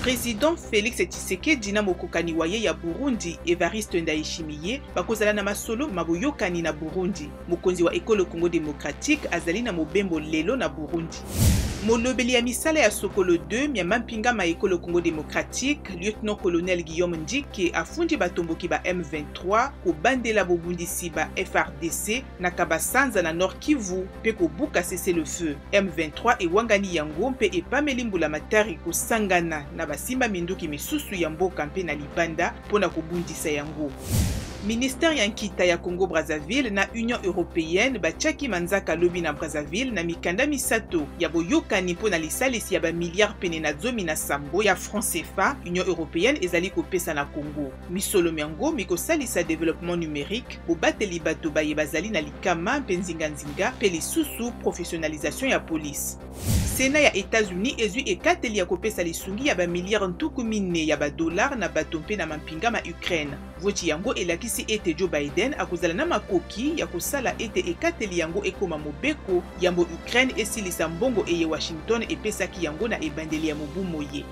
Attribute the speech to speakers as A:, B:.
A: President Felix Tshisekedi na mokokani wa ye ya Burundi Evariste Ndayishimiye bakozala na masolo ma boyokani na Burundi. Mokonzi wa ekolo Congo democratique azali na mobembo lelo na Burundi. Molobeli ya misala ya Sokolo 2 mya mampinga ma ekolo Congo democratique, lieutenant-colonel Guillaume Ndike afundi batomboki ba M23 kobandela bobundisi ba FARDC na Kabasanza na Nord-Kivu mpe kobuka cessez-le-feu. M23 ewangani yango mpe epameli mbulamatari kosangana na basimba minduki misusu ya mboka mpe na libanda mpo na kobundisa yango. Ministère ya nkita ya Congo-Brazzaville na Union europeenne batiaki manzaka lobi na Brazzaville na mikanda misato ya boyokani mpo na lisalisi ya ba milliards pene na 17 ya francs CFA Union europeenne ezali kopesa na Congo. Misolo myango mikosalisa developpement numerique, bobateli bato baye bazali na likama mpe nzinganzinga mpe lisusu professionnalisation ya police. Senat ya Etats-Unis ezwi ekateli ya kopesa lisungi ya ba milliards 40 ya ba dollars na bato mpe na mampinga ma Ukraine. Voti yango elakisi ete Joe Biden akozala na makoki ya kosala ete ekateli yango ekoma mobeko yambo Ukraine esilisa mbongo eye Washington epesaki yango na ebandeli ya mobu moye.